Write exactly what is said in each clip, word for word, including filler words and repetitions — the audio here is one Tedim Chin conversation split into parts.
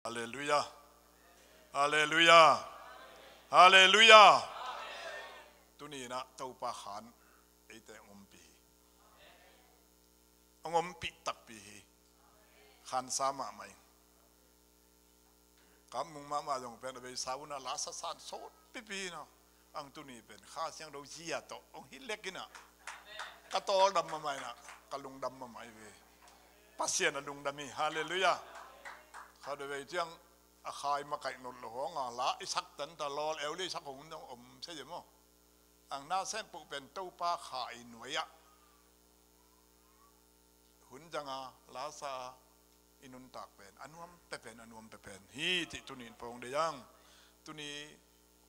Halleluiah. Halleluiah. Halleluiah. Tuni-in ah Topa khan eite hong ompih hi. Hong ompih takpi hi. Khansa mahmah ing. Ka mung mahmah zong pen a beisa un ah la sasan sawt pipi na. Ang tuni pen Kha Siangtho zia tawh hong hi lek in ah, ka tawldam mahmah in ah, ka lungdam mahmah hi ve. Pasian a lungdam hi. Halleluiah. Kha dawei ciang a khai makaih not lo hong a la i sak tanta lawl eu le i sak hong dong om se maw. Ang na sem puh pen Topa kha i nuai ah hun zanga la sa a i nuntak pen a nuam pepen, a nuam pepen hi cih tuni-in pawng dei ang. Tuni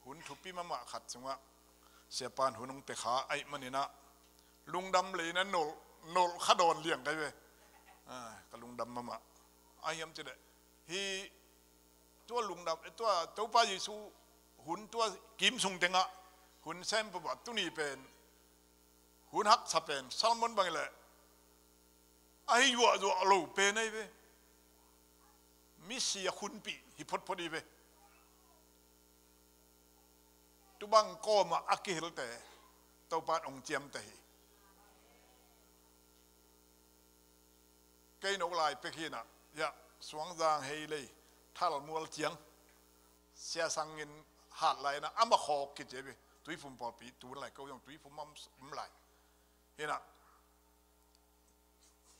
hun thupi mahmah khat sungah Siapa in hun hong pia kha ahih manin ah lungdam lei in ah nolh, nolh kha dawn liang kai ve. Ah, ka lungdam mahmah. A hiam cih leh hih tua lungdam, tua Topa Jesu hun tua kim sung tengah hun sem pah pah tuni pen hun haksa pen Solomon bang hi leh a hi zuahzuah lo pen ahi ve. Misi a hunpih hi photphot hi ve. Tubang kawmah a kihelte Topa in hong ciamteh hi. Kei no lai pek hi in ah, ya, Suangzang hei lei Thalmual ciang Sia Sang in hat lai in ah, amah khawk kici hi ve. Tuifum pawlpi tun lai, ko zong Tuifum ah om lai. Hi in ah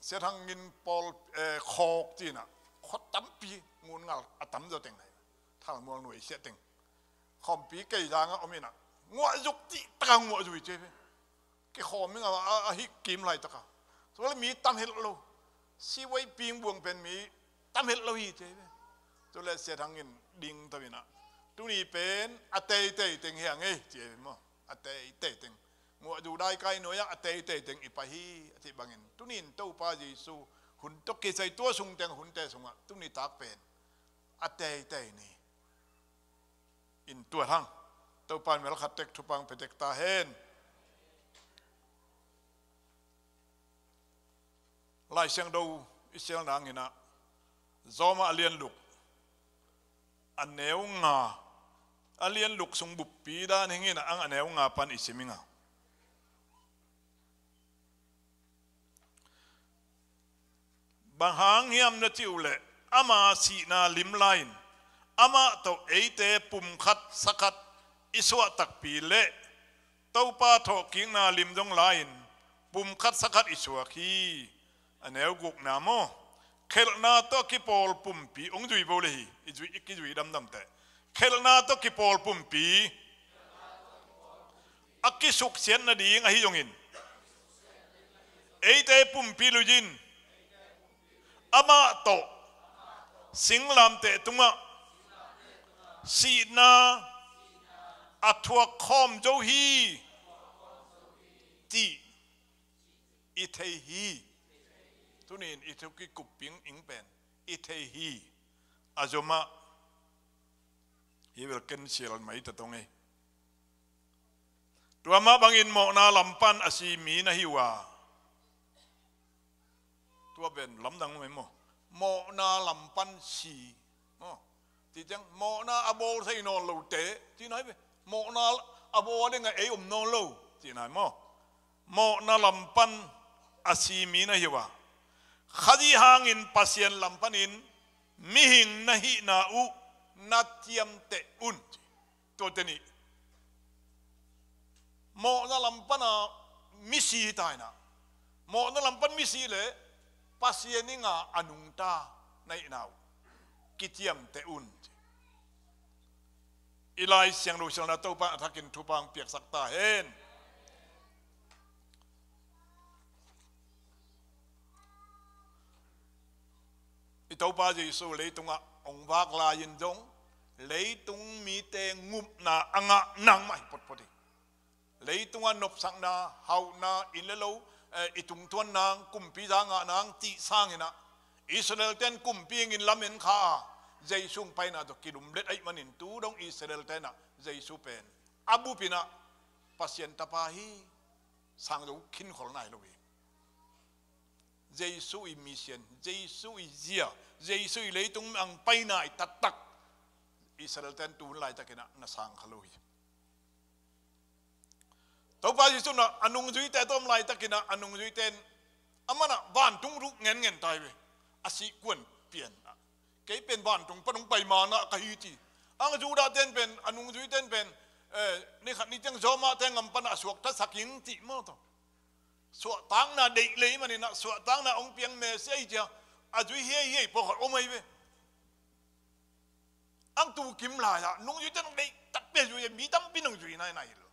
Sia Thang in pawl, eh, khawk ci in ah, khua tampi ngun ngal a tam zaw teng lai. Thalmual nuai siah teng. Khawmpi kei zangah om in ah, nguah zuk cih takah nguah zui ci hi ve. Kikhawm ing a, a, a hih kim laitakah. Tua leh mi tam het lo. Siwei ping buang pen mi tam het lo hi ci hi ve. Tua leh Sia Thang in ding to in ah, tuni pen a teitei teng hi hang ei ci hi ve maw. A teitei teng. Nguah zu dai kai nuai ah a teitei teng i pai hi a cih bangin, tuni-in Topa Jesu hun tawh kisai tua sung teng hunte sungah tuni tak pen a teitei ni in tuat hang. Topa in mel khat tek thupha hong pia tek ta hen. Lai Siangtho i sial nang in ah, Rom a lian luk a neu nga, a lian luk sung buppi dan hing in ah, ang a neu nga pan i sim ing a. Bang hang hiam na cih uh leh, ama sihna lim lai-in amah tawh eite pumkhat sakhat i suah takpi leh, Topa thawhkikna lim zong lai-in pumkhat sakhat i suak hi. A neu gukna maw. Khelhna tawh a kipawl pumpi, hong zui bo le hi, i zui, i kizui damdam teh. Khelhna tawh a kipawl pumpi a kisuksiat nading ahi zongin, eite pumpi lui-in amah tawh singlamteh tungah sihna a thuak khawm zo hi cih i thei hi. Tuni-in i thuk i kupping ing pen i thei hi. A zomah hi bel ken sial mai ta tong ei. Tua mah bangin mawhna lam pan a si mi na hi uh a. Tua pen lamdang mai maw. Mawhna lam pan si. Maw. Ci ciang mawhna a bawl thei nawn lote. Ci nai ve. Mawhna a bawl ding a ei om nawn lo. Ci nai maw. Mawhna lam pan a si mi na hi uh a. Khazih hangin Pasian lam panin mihing na hihna uh na ciamteh un. Tuate nih. Mawhna lam pana misi hi ta in ah. Mawhna lam pan misi le Pasian in a nungta na hihna uh kiciamteh un. I Lai Siangtho sialna Topa a thakin thupha hong piaksak ta hen. I Topa Jesu leitungah hong vak lai-in zong leitung mite ngupna a ngah nangmah hi potpot hi. Leitungah nopsakna, hauhna, inn le lo, eh, i tungtuan nang, kumpi za ngah nang cih sangin ah Israel ten kumpi hingin lamen kha a, Jesu hong paina tawh kilumlet ahih manin tu dong Israel ten ah Jesu pen a bupin ah Pasian tapa hi, sangzo khinkhol nai lo hi. Jesu i mission, Jesu i zia, Jesu i leitung ang paina i taktak Israel ten tu hun laitakin ah na sang kha lo hi. Topa Jesu in ah a nungzuite tawm laitakin ah a nungzuite in aman ah vantung ruk ngenngen tai ve. A sih kuan pian ah, kei pen vantung pan hong pai mana ka hi ci. Ang Judah ten pen, a nungzui ten pen, eh, ni khat ni ciang Roma te ngam pan ah suakta sak ing ci maw taw. Suahtakna deih lei manin ah suahtakna hong piang Messiah hi cia a zui hiaihiai pawlkhat om ahi ve. Ang tu kim lai-ah nungzui ten hong deih takpi a zui a, mi tampi nungzui nainai hi lo.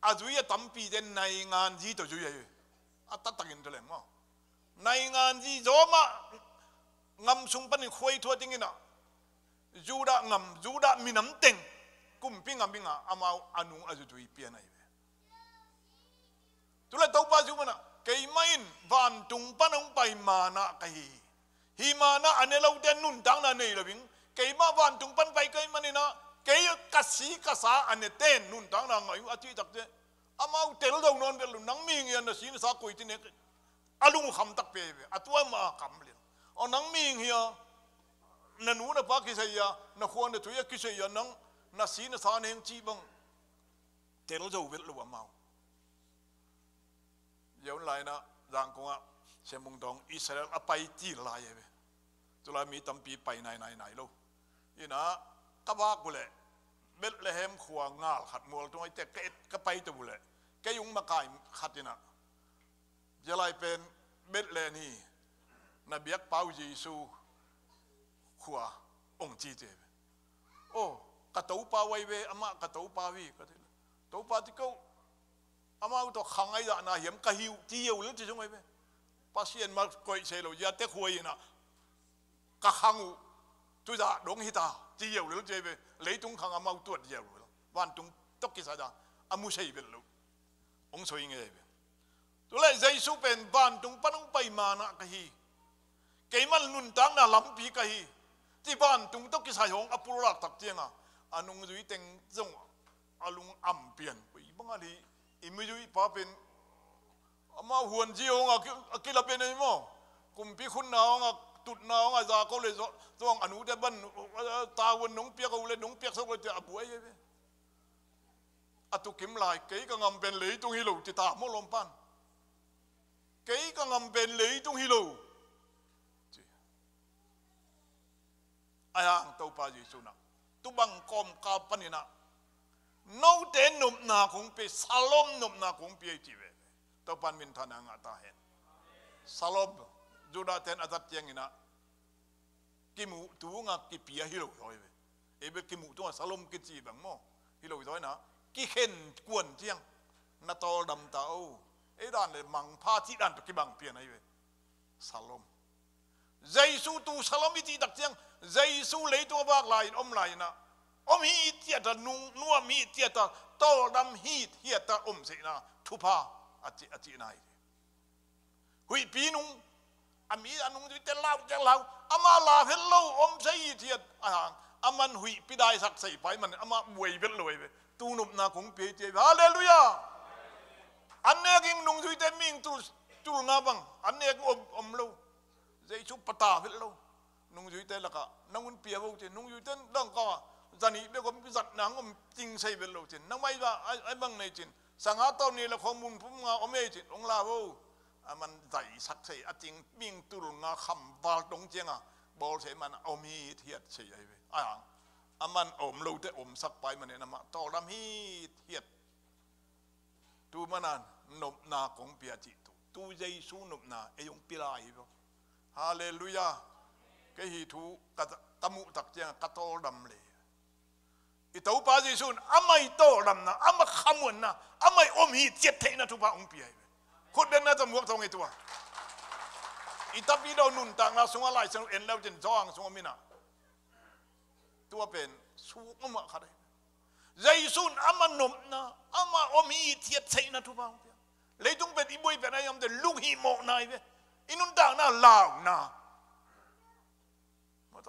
A zui a tampi ten nainganzi tawh zui ahi ve. A taktakin tawh leng maw, nainganzi Roma ngam sung panin khuai thuah dingin ah Judah ngam, Judah minam teng kumpi ngam inga amau a nung a zui pian ahi ve. Tule Topa Jesu mana, keimah in vantung pan hong pai mana ka hi hi. Hi mana a ne lote nuntakna nei lo ing. Keimah vantung pan pai kei manin ah kei ka si ka sa a neten nuntakna ngah uh a cih takte, amau tel zo nawn vet lo. Nang mihing hi a, na si na sa koi ci nek? A lung uh kham takpi ve. A tua ma kham lian. Aw, nang mihing hi a, na nu na pa kisai a, na khua na tui a kisai a, nang na si na sa na heng cih bang tel zo vet lo amau. Ziaun lai-in ah Zangkong ah Siamung Dawng Israel a pai til lai ahi ve. Tulai mi tampi pai nainai nai lo. Inah ka vak uh leh Bethlehem khua ngal khat mual tung ahi teh ka et ka pai to uh leh kei ung makai khat inah, zia lai pen Bethlehem hi, na biakpa uh Jesu khua ong ci ci ahi ve. Aw, ka Topa uh ahi ve, amah ka Topa uh hi ka ti. Topa ci ko, amau tawh khang ahi zahna hiam ka hi uh ci ziau lel ci zong ahi ve. Pasian ma koih sei lo, ziate khua inah ka khang uh tuzah dong hita ci ziau lel ci ahi ve. Leitung khang amau tuat ziau lel. Vantung tawh kisai a mu sei vet lo. Ong soi ngei ahi ve. Tule Jesu pen vantung pan hong pai mana ka hi. Keimah nuntakna lampi ka hi. Ci vantung tawh kisai hong a pulak tak cianga a nungzui teng zong a lung am pian. Ui bang a hi, i mizui pa pen amau huanzi hong a ki-, a kila pen ei maw. Kumpi khutna hong a tutna hong a za ko le zo-, zong a nute ban, eh, ta huan nong piak uh le nong piak sok le te a buai ei ve. A tukim lai, kei ka ngam pen leitung hi lo ci ta maw lawm pan. Kei ka ngam pen leitung hi lo ci. Ahi hang Topa Jesu nah tubang kawmkal paninah note nopna kong pia, Shalom nopna kong pia i ci ve. Topa in minthanna ngah ta hen. Shalom, Judah ten a zat cianginah kimuh tunga kipia hi lo zaw hi ve. Ei bel kimuh tunga Shalom kici bang maw? Hi lo zaw inah kikhen kuan ciang na tawldam ta o. Ei dan le mangpha cih dan tawh kibang pian ahi ve. Shalom. Jesu tu Shalom i cih tak ciang Jesu leitung a vak lai-in om lai-inah om hi it hiata, nung nuam hi it hiata, tawldam hi it hiata om sehna thupha a ci, a cihna hi. Huihpi nung, a mi a nungzuite lau ciang lau, amah la het lo om sei it hiat a hang, aman huihpi daisak sei pai man amah buai vet lo ahi ve. Tu nopna kong pia hi ci ahi ve. Halleluiah. An nek ing nungzuite ming tul, tul nga bang an nek ing om, om lo. Jesu pata vet lo. Nungzuite lakah nang un pia vo cin, nungzuite dangka zanih bek om, zatna hong om cing sei vet lo cin, nang mai za ai, ai bang nei cin, sanga tawh ni la khawng mun pum nga om ei cin, hong la vo. Aman zaisak sei a cing, ming tul nga kham val dong cianga bawl sei man a om hi it hiat sei ahi ve. Ai hang aman a om lote omsak pai manin amah tawldam hi it hiat. Tu manan nopna kong pia cih tu, tu Jesu nopna ei hong pia lai hi vo. Halleluiah. Kei hi thu ka, ka muh tak ciang ka tawldam le. I Topa Jesu in amah i tawldamna, amah khamuanna, amah i om hi ciat theihna thupha hong pia hi ve. Khut bengna tawh muak thawng ei tua. I tapi do nuntakna sungah Lai Siangtho en lo cin zawhang sungah minah tua pen suk mahmah khat ahi. Jesu in amah nopna, amah om hi it hiat theihna thupha hong pia. Leitung pen i buai pen ahi amte lunghihmawhna ahi ve. I nuntakna launa.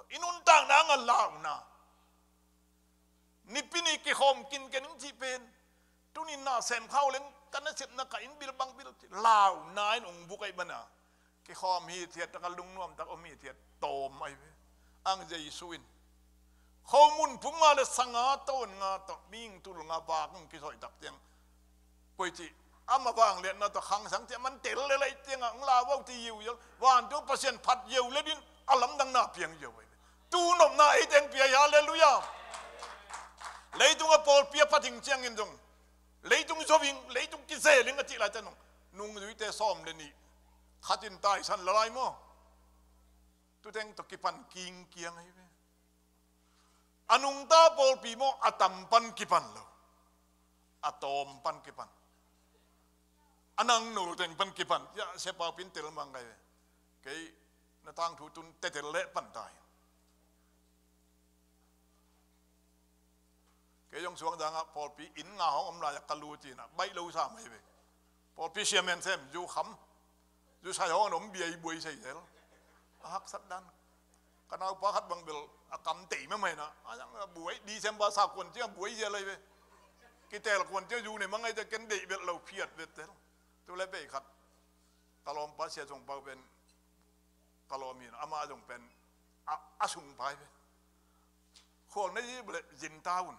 I nuntakna nga launa. Nipi ni kikhawm kinken ing cih pen tuni na sem khau leng ka nasepna ka inn bil bang bil ci, launa in ong buk ahi bana. Kikhawm hithiat tak a lungnuam tak om hithiat tawm ahi ve. Ang Jesu in khomun phung nga le sanga tawn nga tawh ming tul nga vak ong kisawi tak ciang, koi ci, ama vangliatna tawh khangsang ciah man tel le lai ciangah ong lau aw ci yiuyiu. Vantung Pasian phat yiu le din a lamdang na piang yiu ahi ve. Tu nopna ei teng pia hi, halleluiah. Leitung a pawlpi a phat hing ciangin zong, leitung zo hing, leitung kizel hing a cih lai ciang nung, nungzuite sawm le nih khat in taisan la lai maw? Tuteng tawh kipan kingkiang ahi ve. A nungta pawlpi maw, a tam pan kipan lo, a tawm pan kipan, a nang nolteng pan kipan. Ya, siapa pin tel mang kai ve. Kei na tangthu tun tetel leh pan tai. Kei zong suangzangah pawlpi inn nga hong om lai-ah ka lu cinah baih lo sa mai ve. Pawlpi siamen sem zu kham, zu sai hong an om bia i buai sei zel. A haksat dan. Ka naupa khat bang bel a kam tei mahmah inah, a zang a buai, December sa kuan ciang a buai zia lai ve. Kitel kuan ciang zu ne mangai ciang ken deih belh lo phiat vetel. Tu le bei khat ka lawmpa sia zong pau pen ka lawm in amah zong pen a, a sung pai ve. Khual na zi bele zin ta un.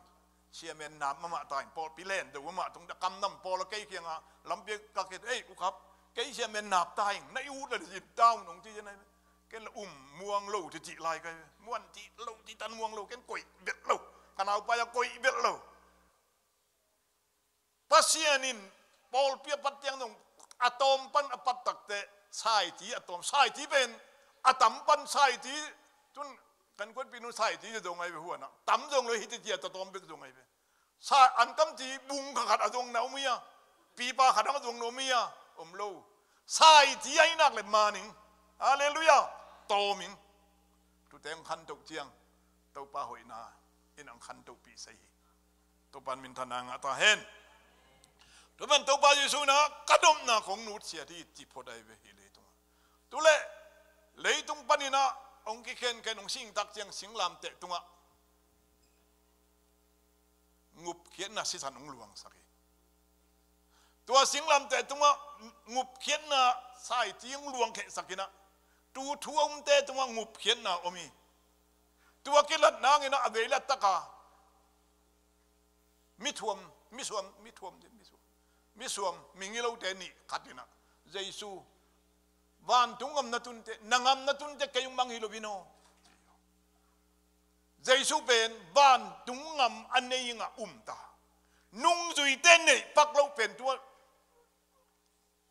Siamen nap mahmah ta in pawlpi len do mahmah tung da kam nam pawl a kei kiangah lampi ka kei, ei, u khap, kei siamen nap ta in na i ut le zin ta un ong ci zia nai ve. Ken le um muang lo ci cih lai kai ve. Muan cih lo ci tan muang lo, ken koih vet lo. Ka naupa a koih vet lo. Pasian in pawlpi a pat ciang zong a tawm pan a pat takte saiti a tawm, saiti pen a tam pan saiti. Tun kan kuanpi nu saiti zong ai ve huanah tam zong lo hiti cia ta tawm bek zong ai ve. Sa an kam ci bung kha khat a zong na om hi a, pipa khat a zong na om hi a, om lo. Saiti ai nak le maning. Halleluiah. Tawm in. Tuteng khantoh ciang Topa hoihna in ang khantohpih sei hi. Topan minthanna ngah ta hen. Tupan Topa Jesu na ka dopna kong nutsiat hi ci phot ai ve hi leitungah. Tule leitung paninah ong kikhenkhen ong singtak ciang singlamteh tungah ngupkhiatna sisan ong luangsak hi. Tua singlamteh tungah ngupkhiatna saiti ong luangkhehsak inah tu thu a umte tungah ngupkhiatna om hi. Tua kilat nanginah a veilat taka mithuam, misuam, mithuam, misuam, misuam, mingilote nih khat inah Jesu, vantung ngam na tunte, na ngam na tunte kei ung mang hi lo vin aw. Jesu pen vantung ngam a nei ingah um ta. Nungzuite neih pak loh pen tua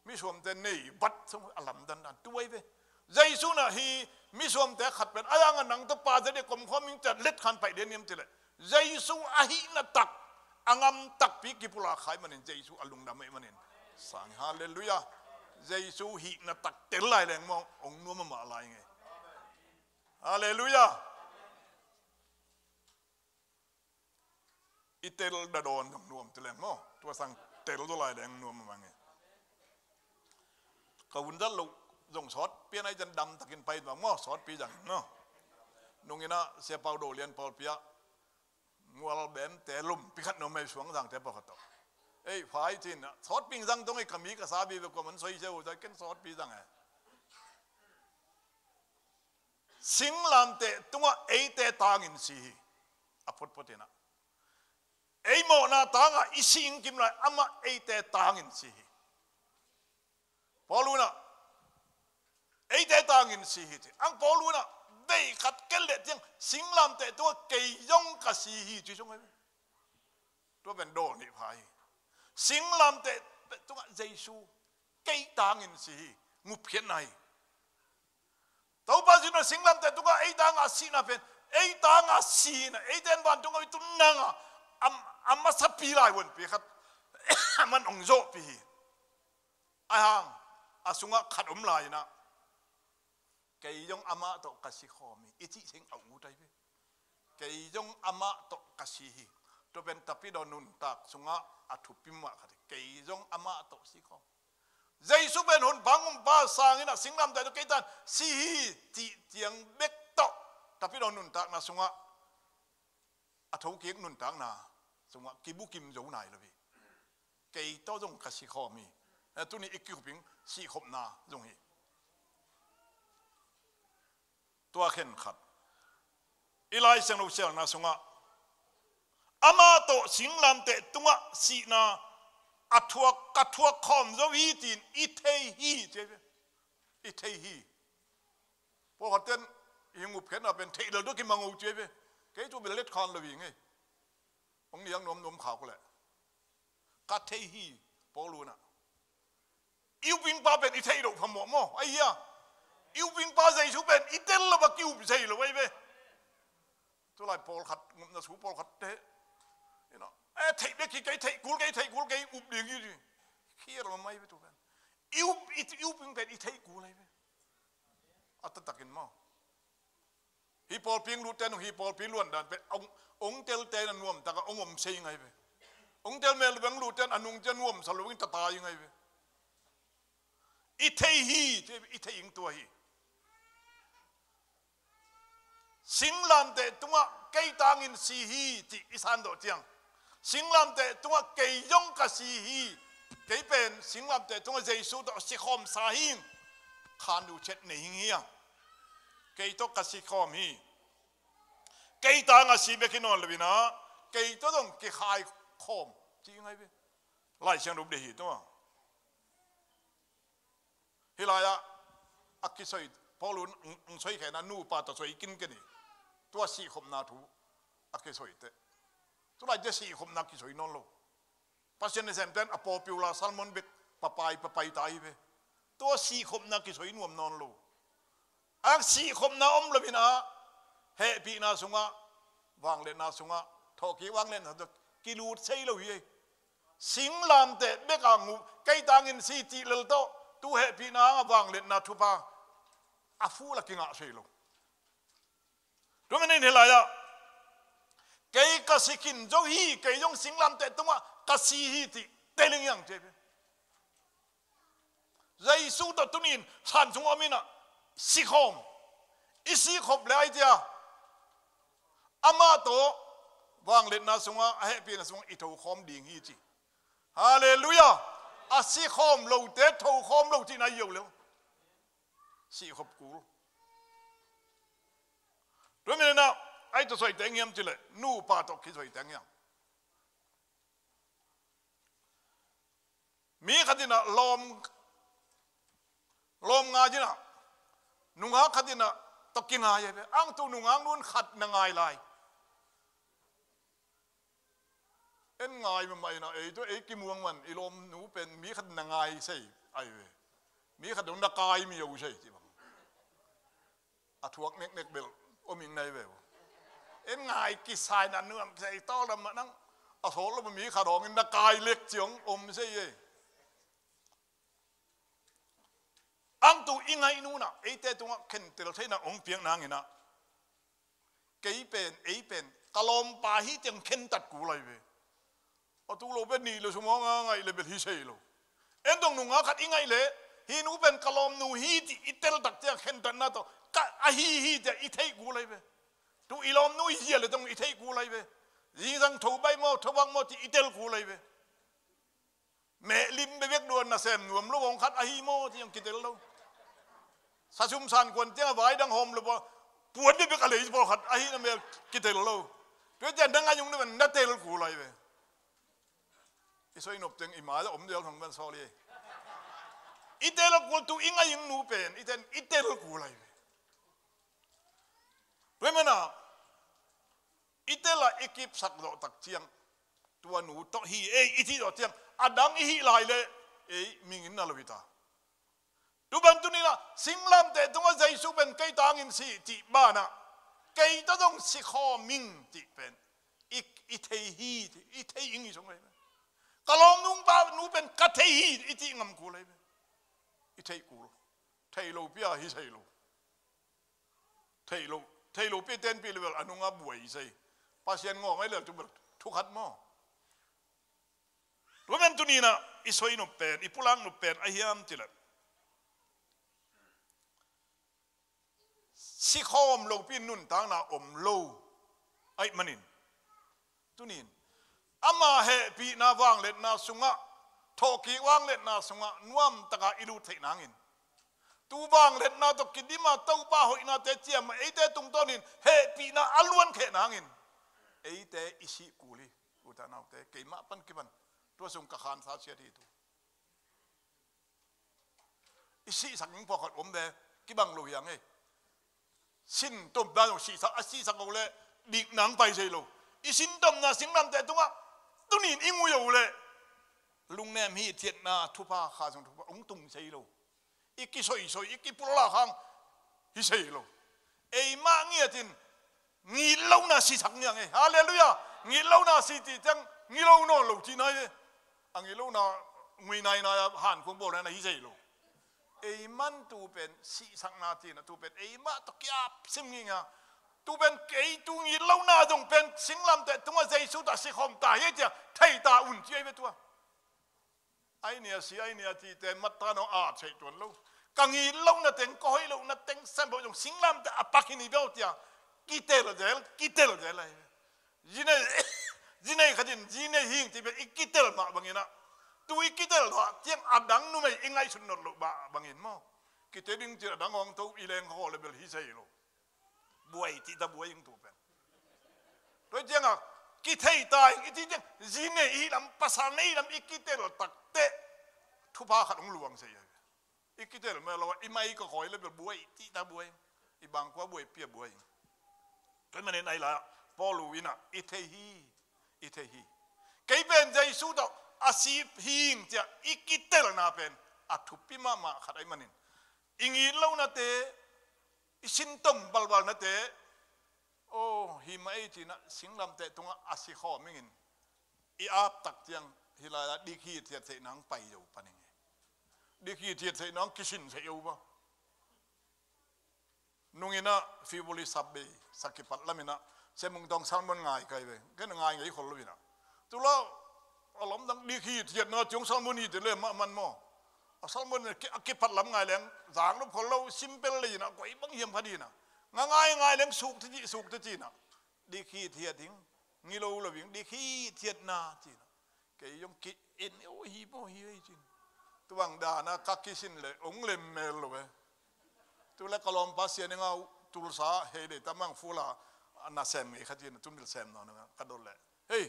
misuamte nei vat sung a lamdandan tuai ve. Jesu na hi misuamte khat pen a yangah nang tawh pa zia dek komkhawm ing ciat let khan paih dia niam cileh Jesu a hihna tak a ngam takpi kipulak khai manin Jesu a lungdam ei manin sang, halleluiah. Jesu hihna tak tel lai leng maw ong nuam amah lai ngei. Halleluiah. I tel dadawn zong nuam ti leng maw, tua sang tel zaw lai leng nuam a mang e. Ka hun zat loh zong sawtpi a nai cian damtakin pai zong maw, sawtpi zang maw. Nunginah Sia Pau Do Lian pawlpi ah mual bemte lompi khat nuam ei, suangzangte pawlkhat tawh. Ei, phai cin sawtpi zang tong ei, ka mi ka sa bi ve, kua man soi sia uh zai ken sawtpi zang e. Singlamteh tungah eite tangin si hi. A photphot inah ei mawhna tangah i singkim lai amah eite tangin si hi. Paul unah eite tangin si hi ci. Ang Paul unah vei khat kel leh tiang singlamteh tungah kei zong ka si hi ci sung ahi. Tua pen dawl nih pha hi. Singlamteh tungah Jesu kei tangin si hi. Ngupkhiatna hi. Topa Jesu na singlamteh tungah ei tangah a sihna pen ei tangah a sihna, eite in vantung a i tun nangah a, a masapi lai huanpi khat a man ong zawhpi hi. Ahi hang a sungah khat om lai inah kei zong amah tawh ka si khawm hi i cih seng a ut ahi ve. Kei zong amah tawh ka si hi. Tua pen tapidaw nuntak sungah a thupi mah khat hi. Kei zong amah tawh si khawm. Jesu pen hun bang umpa sangin a singlamteh tawh kei tan si hi cih ciang bek tawh tapidaw nuntakna sungah a thokik nuntakna sungah kibukim zo nai lo hi. Kei tawh zong ka sikhawm hi. Eh, tuni i kihoping sihkhopna zong hi. Tua khenkhat i Lai Siangtho sialna sungah, amah tawh singlamteh tungah sihna a thuak, ka thuak khawm zo hi, tiin i thei hi, ci hi ve. I thei hi. Pawlkhat ten i hing upkhiatna pen theih lel tawh kimang uh, ci hi ve. Kei tu bel let khan lo hi ngei. Hong niang nuamnuam khak uh leh ka thei hi, Paul unah. I upingpa pen i theih loh phamawh maw? Ahi a, i upingpa Jesu pen i tel lo a ki-up thei lo ahi ve. Tulai pawlkhat, ngupna su pawlkhat te, you know, eh, theih bek hi kei, theih kul kei, theih kul kei, up ding hi. Khial lo mai ve tu pen. I up, i, i uping pen i theih kul ahi ve. A taktakin maw? Hih pawlpi hong lutte nung hih pawlpi luandan pen hong, hong telte na nuamtaka hong om sei ngai ve. Hong tel mel bang lutte a nung cia nuamsa lo in tatai ngai ve. I thei hi, i thei ing tua hi. Singlamteh tungah kei tangin si hi, cih i sandawh ciang, singlamteh tungah kei zong ka si hi. Kei pen singlamteh tungah Jesu tawh sikhawmsa hi. Khan uh chet nei hing hi a, kei tawh ka sikhawm hi. Kei tangah si bek hi nawn lo inah, kei tawh zong kikhai khawm, ci ngai ve. Lai Siangtho deih hi tua. Hih lai-ah a kisoi, Paul un, un, un soikhena nupa tawh soi kinken hi. Tua sihkhopna thu a kisoi teh. Tulai cia sihkhopna kisoi nawn lo. Pasian nasem ten a popular sermon bek papai, papai ta hi ve. Tua sihkhopna kisoi nuam nawn lo. A sihkhopna om lo inah, hehpihna sungah, vangliatna sungah, thawhkik vangliatna sungah kilut sei lo hi. Singlamteh bek a nguh, kei tangin si cih lel tawh, tu hehpihna hanga vangliatna thupha a full a kingah sei lo. Tua manin hih lai-ah, kei ka si khin zo hi, kei zong singlamteh tungah ka si hi, cih teling hiang, ci hi ve. Jesu tawh tunin san sung om inah sikhawm, i sikhop le ai cia, amah tawh vangliatna sungah, a hehpihna sungah i thokhawm ding hi, ci. Halleluiah. A sikhawm lote thokhawm lo cihna hi lo le. Sikhop kul. Tua manin ah, ai tawh soi teng hiam cih leh, nupa tawh kisoi teng hiam. Mi khat inah lawm, lawm ngai inah, nungak khat inah tawh kingai ahi ve. Ang tu nungak nun khat na ngai lai. En ngai mahmah inah, ei tawh ei kimuang man, i lawmnu pen mi khat na ngai sei ahi ve. Mi khat dong na kai mi o sei, ci bang. A thuak neknek bel om ing nai ve uh. En ngai kisai na nuam kisai tawldam mah nang. A sawt lo mi khat hawngin na kai lek ciang om sei e. Ang tu i ngaih nunah eite tungah khentel theihna hong piak nanginah, kei pen, ei pen ka lawmpa hi ciang khentat kul ahi ve. A tu lo pen nih le sum hawng a ngaih le bel hi sei lo. En dong nungak khat i ngaih le, hih nu pen ka lawmnu hi cih i teltak ciang khentatna tawh, ka, a hi hi ciang i theih kul ahi ve. Tu i lawmnu i zia le tong i theih kul ahi ve. Zingsang tho baih maw, tho bak maw cih i tel kul ahi ve. Mehlim bebek duan nasem nuam lo hong khat a hi maw cih hong kitel lo. Sasum sankuan ciang a vai dang hawm lo, puan bebek a lei pawlkhat a hi na mel kitel lo. Tua ciang dang a yung na tel kul ahi ve. I soi nop teng i mai a om dial thong ban sawli. I tel kul tu i ngai ing nu pen, i ten i tel kul ahi ve. Tua mana i tel a i kipsak zawh tak ciang, tua nu tawh hi ei i cih zawh ciang, a dang i hih lai le ei mingin na lo hi ta. Tuban tuninah singlamteh tungah Jesu pen kei tangin si cih banah, kei tawh zong sikhawm ing cih pen i, i thei hi, i thei ing i sung ahi. Ka lawmnu pa nu pen ka thei hi i cih ngam kul ahi. I theih kul. Thei lo pi a hi sei lo. Thei lo, thei lo pi tenpih le bel a nungah buai i sei. Pasian ngawng ahi lel tu bel thu khat maw? Tua men tuninah i soi nop pen, i pulak nop pen a hiam cih leh, sikhawm lopi nuntakna om lo ahih manin, tunin ama hehpihna vangliatna sungah thawhkik vangliatna sungah nuamtaka i lut theih nangin, tu vangliatna tawh kidim a Topa hoihnate ciam a eite tungtawnin hehpihna a luankheh nangin eite i sih kul hi. Ute naute, keimah pan kipan tua sung ka khansa siat hi tu. I sihsak ning pawlkhat om ve, kibang lo hi a ngei. Sintomna zong sihsak, a sihsak lo leh dik nang pai sei lo. I sintomna singlamteh tungah tunin i ngui lo leh lungnem hithiatna thupha, Kha Siangtho thupha hong tung sei lo. I kisoisoi, i kipulak hang hi sei lo. Eimah ngiatin ngilona sisak ni a ngei. Halleluiah. Ngilona si cih ciang ngilo nawn lo cihna hi. A ngilona ngui nainai a, hankhuang bawl nainai hi sei lo. Ei man tu pen sihsakna cihna, tu pen eimah tawh kiap sim ngingin a, tu pen kei tu ngilona zong pen singlamteh tungah Jesu tawh a sikhawm ta hi ei ci a thei ta un ci ei ve tua. Ai ni a si, ai ni a cihte mattana hong at theih tuan lo. Ka ngilona teng, ka hoih lohna teng sem bawh zong singlamteh a pak hi ni bia ci a kitel zel, kitel zel ahi. Zi nei, zi nei khatin zi nei hing ci bia i kitel mah bangin a, tu i kitel mah ciang a dang numei i ngaihsut nawn loh mah bangin maw, kite ding cin a dang hong to i leng khaw le bel hi sei lo. Buai cih ta buai ing tu pen. Tua ciangah kithei ta ing i cih ciang zi nei i lam, pasal nei i lam i kitel takteh thupha khat hong luang sei ahi. I kitel mah lo a, i mai ka khawi le bel buai cih ta buai ing. I bangkua buai pia buai ing. Tua manin ahi lai-ah Paul in a i thei hi, i thei hi. Kei pen Jesu tawh a si hi ing ci a i kitelna pen a thupi mahmah khat ahi manin i ngilonate, i sintom balbalnate, aw, hi mah ei ci-in a singlamteh tungah a sikhawm ingin i aptak ciang hi lai-ah dik hithiat theih nang pai zo pan ing e. Dik hithiat theih nang kisin theih zo ba. Nung in a February sap bei, sa kipat lam in a Sia Mung Tawng sermon ngai kai ve. Ken a ngai ngei khol lo in a. Tu la a lamdang dik hithiatna ciang sermon hi te le mah man maw. A sermon a ki, a kipat lam ngai leng zang lo khol lo, simple le in a, koi bang hiam khat in a. Nga ngai ngai leng suk te ci, suk te ci in a. Dik hithiat ing, ngilo lo ing, dik hithiatna ci in a. Kei zong ki en, o hi bo hi ei cin. Tubang dana ka kisin le ong lem mel lo e. Tu le ka lawmpa sia ni ngau Tulsa hei le tamang fula na sem ngei kha cin, tu mil sem nawn na ka dol le. Hei,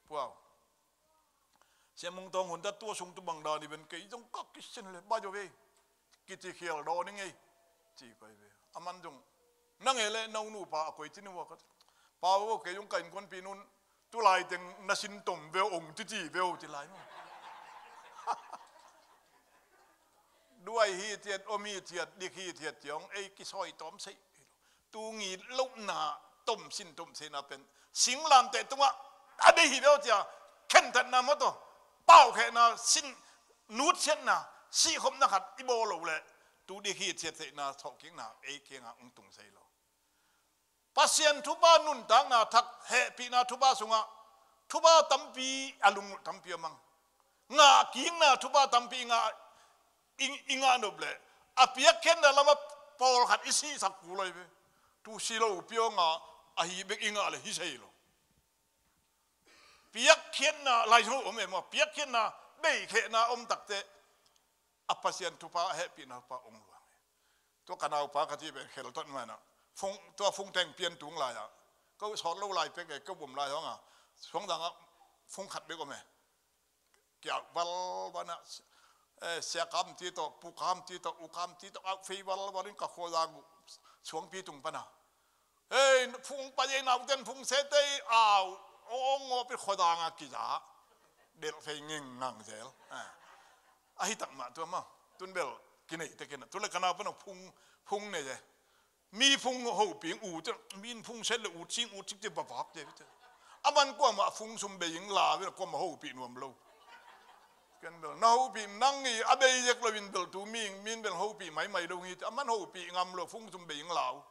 puau. Sia Mung Tawng hun ta tua sung tubang dan i ben kei zong ka kisin le ba jo ve. Kiti khial dawn ing ei. Ci kai ve. A man zong nang e le no nupa a koi ci ni ua ka. Pa vo kei zong ka innkuanpih nun tulai teng na sintom veu ong titi veu ci lai maw. Duai hithiat, om hithiat, dik hithiat ciang ei kisawi tawm sei. Tu ngilona tom sin tom sena pen singlamteh tungah a deih hi veu ci a khentatna maw tawh paukhehna, sin nutsiatna, sihkhopna khat i bawl lo le tu dik hithiat theihna thawhkikna ei kiangah hong tung sei lo. Pasian thupha nuntakna thak hehpihna thupha sungah thupha tampi a lunglut tampi a mang. Ngahkikna thupha tampi i ngah, i, i ngah nop leh a piakkhiatna lamah pawlkhat i sihsak kul ahi ve. Tu si lo piawnga ahi bek i ngah le hi sei lo. Piakkhiatna lai zo om em maw, piakkhiatna beikhehna om takteh a Pasian thupha a hehpihna thupha ong luang e. Tua ka naupa ka ti pen khel tot mana fung, tua fung teng pian tung lai-ah ko sawt lo lai pek e, ko bom lai hong a suang dangah fung khat bek om e. Kiau valval na, eh, sia kam ti tawh, pu kam ti tawh, u kam ti tawh, au fei valval in ka khua dang uh suangpi tung pana. Hei, fung pa ei nau ten fung se tei au ong ngawpi khua dang a kiza. Delh fei ngeng ngang zel. Ah. Ahi tak mah tua maw. Tun bel kinei te kena. Tu le ka nau pana fung, fung ne je. Mi phung hopih ing ut, min phung set le ut sing ut sik te bavak te. A man kuamah phung sum bei ing la ve, kuamah hopih nuam lo. Ken bel na hopih nang i a bei zek lo in bel tu mi ing min bel hopih maimai lo ngi te. A man hopih ngam lo phung sum bei ing lau.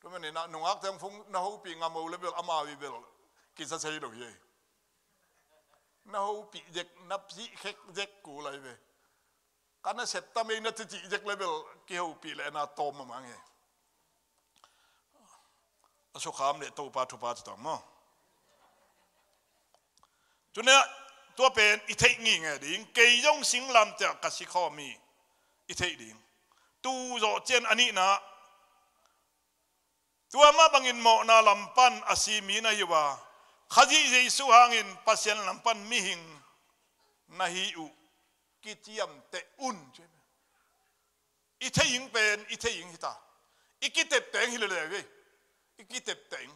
Tu men ina nungak teng phung na hopih ngam lo le bel amau i bel kisa sei lo hi. Na hopih zek, na sih khek zek ku lai ve. Ka na sep ta mei na cicih zek le bel kihopih le na tawm a mang e. A sukham le Topa thupha ci tawng maw. Tuna Tua pen i theih ngingei ding, kei zong singlamteh ah ka si khawm hi, i theih ding. Tu zawh ciang a nihna, tua mah bangin mawhna lam pan a si mi na hi uh a, Khazih Jesuh hangin Pasian lam pan mihing na hi uh kiciamteh un. I theih ing pen, i theih ing hi ta. I kitepteh ing hi lele ve. I kitepteh ing.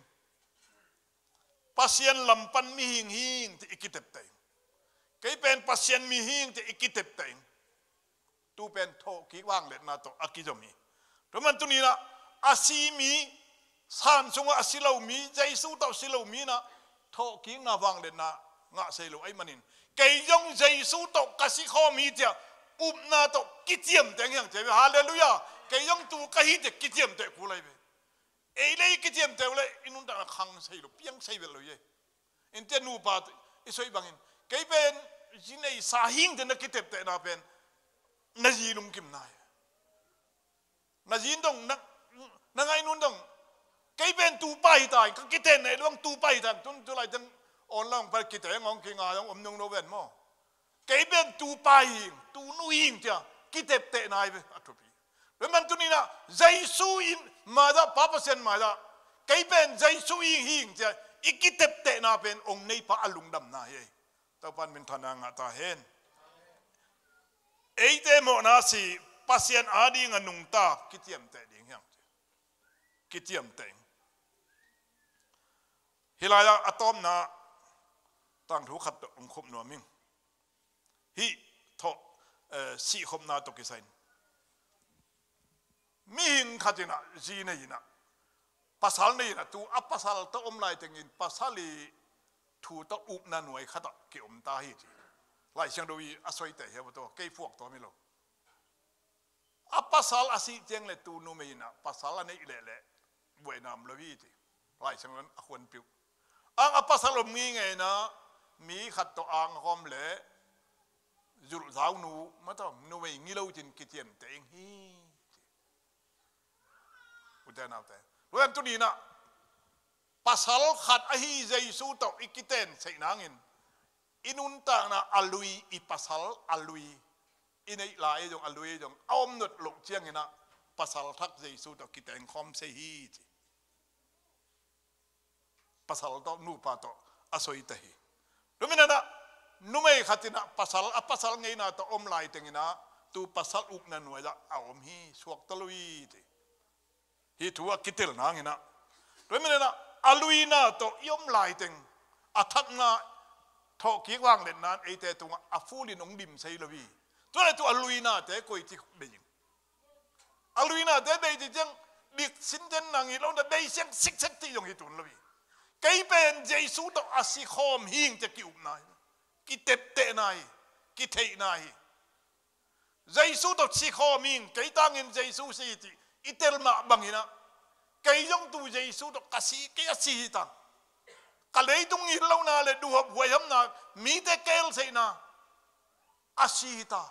Pasian lam pan mihing hi ing ci i kitepteh ing. Kei pen Pasian mi hi ing ci i kitepteh ing. Tu pen thawhkik vangliatna tawh a kizom hi. Tua man tuni-in ah a si mi, san sungah a si lo mi, Jesuh tawh si lo mi in ah thawhkikna vangliatna ngah sei lo ahih manin, kei zong Jesuh tawh ka si khawm hi ci-a upna tawh kiciamteh ing hi hang ci ve. Halleluiah. Kei zong tu ka hi ci-a kiciamteh kul lai ve. Ei le i kiciamteh uh leh i nuntakna khang sei lo, piang sei vet lo hi. Innte nupa i soi bangin, kei pen zi neisa hi ing ci-a na kiteptehna pen na zi lungkimna hi. Na zi dong, na, na ngaih nun dong, kei pen tupa hi ta ing, ka kitenna hi lo ing, tupa hi ta ing, tun tu lai teng online pan kite ngawng kinga dong om nung lo ven maw. Kei pen tupa hi ing, tunu hi ing ci-a kiteptehna hi ve, a thupi. Tua man tuni-in ah Jesuh in mai-ah, Pa Pasian mai-ah, kei pen Jesuh hi ing ci-a i kiteptehna pen hong neipa a lungdamna hi. Topa'n minthanna ngah ta hen. Eite mawhna si, Pasian ading a nungta kiciamteh ding hi hang ci. Kiciamteh ing. Hih lai-ah a tawpna tangthu khat tawh hong khop nuam ing. Hih thawh, eh, sihkhopna tawh kisai-in, mihing khat in ah zi nei in ah, pasal nei in ah, tu a pasal tawh om lai tengin pasal i thu tawh upna nuai khat ah kiom ta hi ci. Lai Siangtho i a soi teh hi a, tawh kei phuak tawm hi lo. A pasal a sih ciang leh tu numei in ah pasal a neih leh leh buaina om lo hi ci. Lai Siangtho in a khuanpih uh. Ang a pasal om ngingei in ah mi khat tawh ang a khawm leh zulhzaunu, mah tawh numei ngilo cin kiciamteh ing hi ci. Ute naute, tua hi-in tuni-in ah pasal khat ahi Jesuh tawh i kitenseih nangin, i nuntakna a lui, i pasal a lui, i neih lai zong a lui zong a om nawn loh ciangin ah pasal thak Jesuh tawh kiteng khawm sei hi ci. Pasal tawh nupa tawh a soi ta hi. Tua manin ah numei khat in ah pasal, a pasal ngeina tawh om lai tengin ah tu pasal upna nuai-ah a om hi, suakta lo hi ci. Hih thu a kitel nangin ah, tua manin ah a luina tawh i om lai teng, a thakna thawhkik vangliatna in eite tungah a full in hong dim sei lo hi. Tua leh tu a luinate koici bei ing? A luinate bei ci ciang dik sinten nang hi lo, na bei siang siksek cih zong hi tuan lo hi. Kei pen Jesuh tawh a si khawm hi ing ci-a ki-upna hi, kiteptehna hi, kitheihna hi. Jesuh tawh si khawm hi ing, kei tangin Jesuh si hi ci i tel mah bangin ah, kei zong tu Jesuh tawh ka si, kei a si hi ta. Ka leitung it lohna leh duhop huaihamna, mite kelseihna a si hi ta.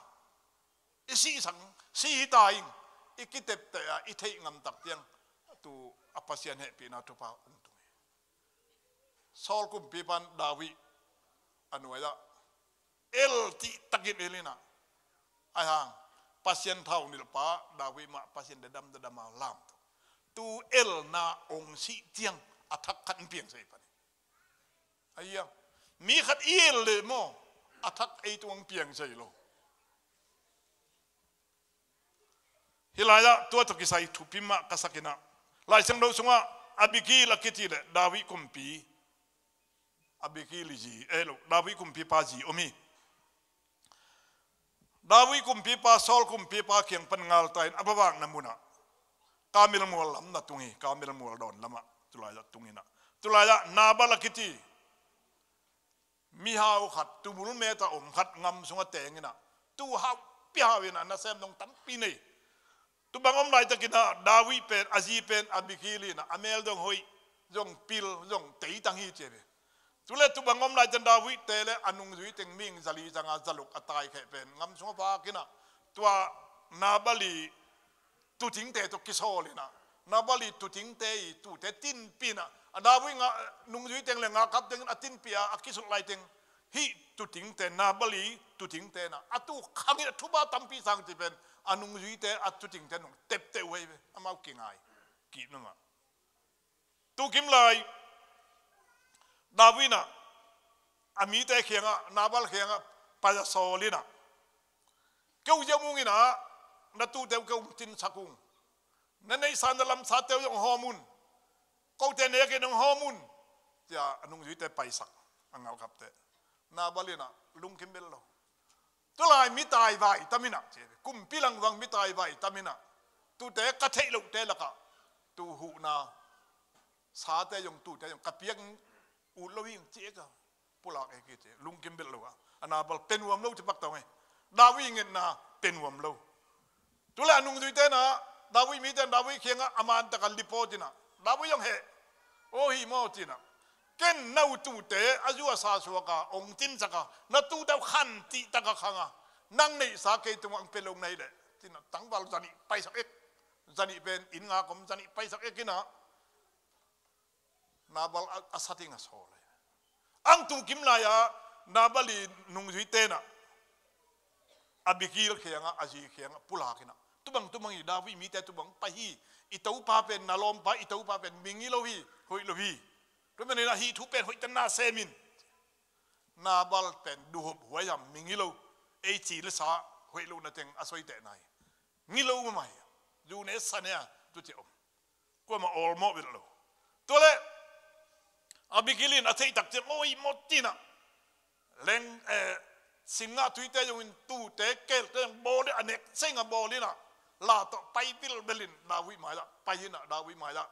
I sihsak, si hi ta ing, i kitepteh a i theih ngam tak ciang, tu a Pasian hehpihna thupha hong tung hi. Saul kumpipa'n David a nuai-ah el cih takin el in ah, ahih hang Pasian thaunilhpa David mah Pasian dadam dadam a lamto. Tu elna hong sih ciang a thak khat hong piang sei pan hi. Ahi a, mi khat i el leh maw, a thak ei tung hong piang sei lo. Hih lai-ah tua tawh kisai thupi mah ka sak in ah, Lai Siangtho sungah Abigail a kici leh David kumpi, Abigail i zi, eh lo, David kumpipa zi om hi. David kumpipa Saul kumpipa kiang pan ngalta in a va vakna munah Karmel mual lam na tung hi, Karmel mual dawn lamah tulai-ah tung in ah, tulai-ah Nabal a kici mihau khat, tumul met a om khat ngam sungah teng in ah, tu haupi hau in ah, nasem dong tampi nei. Tubang om laitakin ah David pen, a zi pen Abigail in ah, a mel dong hoih, zong pil, zong teitang hi ci ve. Tu leh tubang om laitakin David te leh a nungzui teng mihing zali zanga zaluk a taikheh pen ngam sungah vak in ah, tua Nabal i tutingte tawh kisawl in ah, Nabal i tutingte i tute tinpih in ah, a David nga, nungzui teng leh ngakap teng in a tinpih a, a kisulh lai teng Hih tutingte, Nabal i tutingte na a tu khangin a thupha tampi sang ci pen a nungzuite a tutingte nung tepte uh ahi ve. Amau kingai kih nungah. Tu kim lai David in ah a mite kiangah, Nabal kiangah pai a sawl in ah, keu ziau mung in ah na tute uh keu hong tinsak ung. Na neihsa na lamsate uh zong hawm un. Kote nekin hong hawm un, ci-a a nungzuite paisak, a ngalkapte. Nabal in ah lungkim bel lo. Tulai mi taivai tam in ah, ci, kumpi langvang mi taivai tam in ah, tute ka theih lohte lakah tu huhna sate zong tute zong ka piak ut lo hi ing, ci-a ka pulak e, ki ci, lungkim bel lo a. A Nabal pe nuam lo ci pak tawh ngai. David ngetna pe nuam lo. Tule a nungzuite na, David mite na David kiangah a man takah lipawt in ah, David zong heh. Aw hi maw ci-in ah, ken na u tute a zu a sa suak a hong tinsak a, na tute uh khan cihtak a khang a, nang neihsa kei tungah hong pia lo na hih leh, ci-in ah tangval zanih paisak ek. Zanih pen inn ngak om, zanih paisak ek in ah Nabal a, a sating a sawl e. Ang tu kim lai-ah Nabal i nungzuite na Abigail kiangah, a zi kiangah pulak in ah, tubang tubang hi, David mite tubang pai hi. I topa pen, na lawmpa i topa pen mingi lo hi, hoih lo hi. Tua manin ah hih thu pen hoihtak na sem in. Nabal pen duhop huai a, mingi lo, ei ci le sa hoih lo na teng a soiteh nai. Ngi lo mahmah hi. Zu ne sa ne a tu ci om. Kuamah awlmawh bel lo. Tua leh Abigail in a theih tak ciang, aw hi maw ci-in ah, leng, eh, singgah tuite zongin tute kelte zong bawl in a nek seng a bawl in ah, la tawh pai vilvel in David mai-ah, pai in ah David mai-ah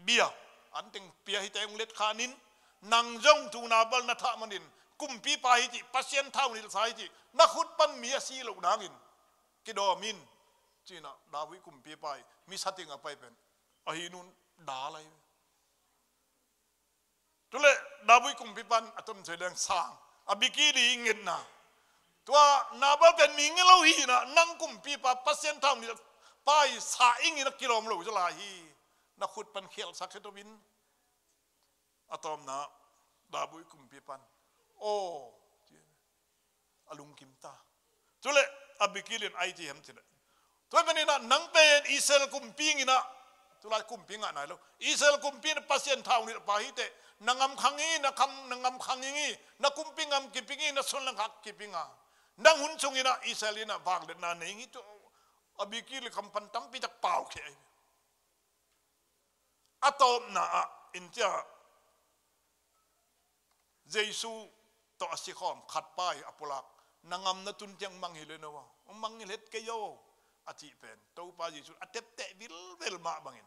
bia, an teng pia hi teh hong let khan in, nang zong tu Nabal na thah manin kumpipa hi cih, Pasian thaunilhsa hi cih, na khut pan mi a si loh nangin kidawm in, ci-in ah David kumpipa hi, mi sating a pai pen ahi nun dal ahi. Tule David kumpipa in a tonsoi leng sang, Abigail i ngetna, tua Nabal pen mingi lo hi in ah, nang kumpipa Pasian thaunilhpa i sa ing in a kilawm lo zaw lai hi. Na khut pan khialhsak khia to in. A tawpna David kumpipa in, aw, ci, a lungkim ta. Tule Abigail in ai ci hiam ci leh, tua manin ah nang pen Israel kumpi ing in ah, tulai kumpi ngah nai lo, Israel kumpi in ah Pasian thaunilhpa hi teh, na ngam khang hi, na kham, na ngam khang hi, na kumpi ngam kiping hi, na sunlangkhak kiping a, nang hun sungin ah Israel in ah vangliatna nei ing hi, tu Abigail kam pan tampi tak pau khia hi. A tawpna ah in cia, Jesu tawh a sikhawm khatpa hi a pulak, na ngam na tun ciang mang hi le no a, mang hi let kei aw, a cih pen Topa Jesu a tepteh vilvel mah bangin,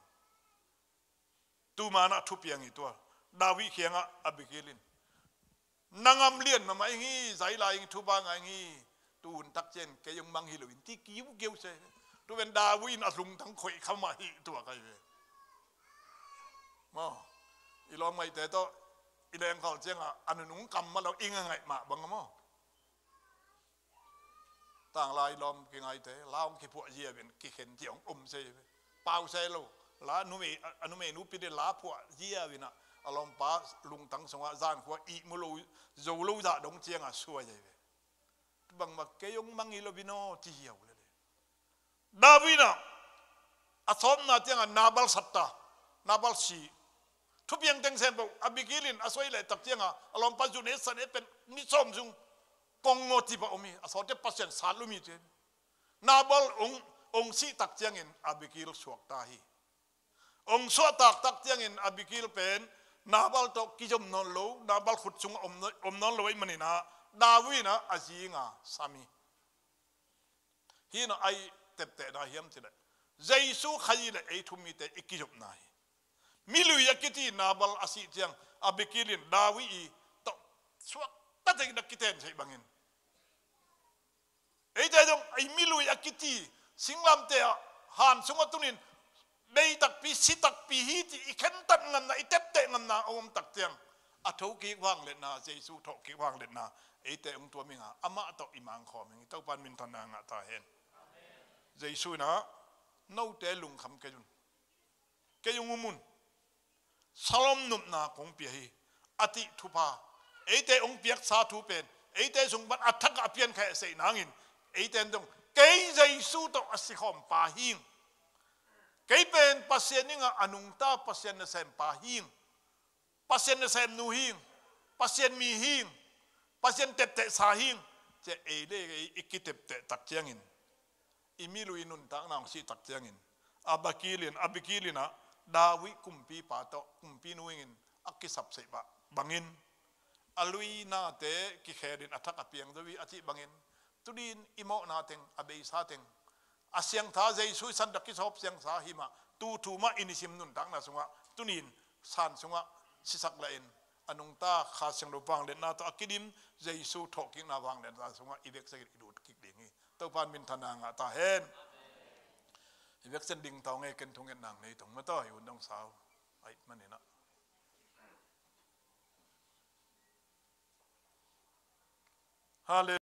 tu manah thupiang hi tua. David kiangah Abigail in, na ngam lian mahmah ing hi, zai lai ing, thupha ngah ing hi, tu hun tak ciang kei hong mang hi lo in, ci kiukiu se. Tu pen David in a lungtang khoih kha mah hi tua kai ve. Maw, i lawm ngaihte tawh i lengkhal ciangah a nunung kam mah lo ing a ngaih mah bang a maw. Tanglai lawm kingaite la hong kiphuah zia ven kikhen ci hong om se ve. Pau se lo, la numei, a numei nupi de la phuah zia ven ah, a lawmpa lungtang sungah zankhua ihmu lo, zo lo zah dong ciangah suai ve. Bangmah kei hong mang hi lo vin aw ci hiau lele. David in ah a sawpna ciangah Nabal satta, Nabal si. Thupiang teng sem peuh Abigail in a soi leh tak ciangah a lawmpa zu ne sa ne pen ni sawm sung kong ngaw cip a om hi, a sawte Pasian sat lum hi ci. Nabal ong, ong sih tak ciangin Abigail suakta hi. Ong suahtak tak ciangin Abigail pen Nabal tawh kizom nawn lo, Nabal khut sungah om, om nawn lo ahih manin ah David in ah a zi nga sam hi. Hih in ah ai teptehna hiam ci leh, Jesu Khazih leh ei thu mite i kizopna hi. Milui a kici Nabal a sih ciang Abigail in David i tawh suakta tengin a kitensei bangin, eite zong ei milui a kici singlamteh ah han sungah tunin bei takpi, si takpi hi ci i khentat ngamna, i tepteh ngamna a om tak ciang, a thokik vangliatna, Jesu thawhkik vangliatna eite hong tuam ing a, amah tawh i mangkhawm ing. I Topa in minthanna ngah ta hen. Jesu in ah, note lungkham kei un, kei hong um un, salom nopna kong pia hi, a cih thupha Eite hong piaksa thu pen eite sung pan a thak a pian kha a seih nangin, eite in dong, kei Jesu tawh a sikhawm pa hing. Kei pen Pasian ning a, a nungta Pasian nasem pa hing. Pasian nasem nu hing. Pasian mi hing. Pasian tepteh sa hing. Cia ei le ei i kitepteh tak ciangin, i milui nuntakna hong sih tak ciangin, Abigail in, Abigail in ah David kumpipa tawh, kumpinu in a kisapsei pah bangin, a lui nate kikhel in a thak a piang zo hi a cih bangin, tunin i mawhna teng, a beisa teng, a siangtha Jesu i santak kisawp siangtha hi mah, tu thu mah i nisim nuntakna sungah, tunin san sungah sisak lahin, a nungta Kha Siangtho vangliatna tawh a kidim Jesu thawhkikna vangliatna sungah i veksekin i lut kik ding hi. Topan minthanna ngah ta hen. I veksen ding tawh nge ken thungetna nei tong mataw, i hun dong sau. Ai, maninah. Hallelujah.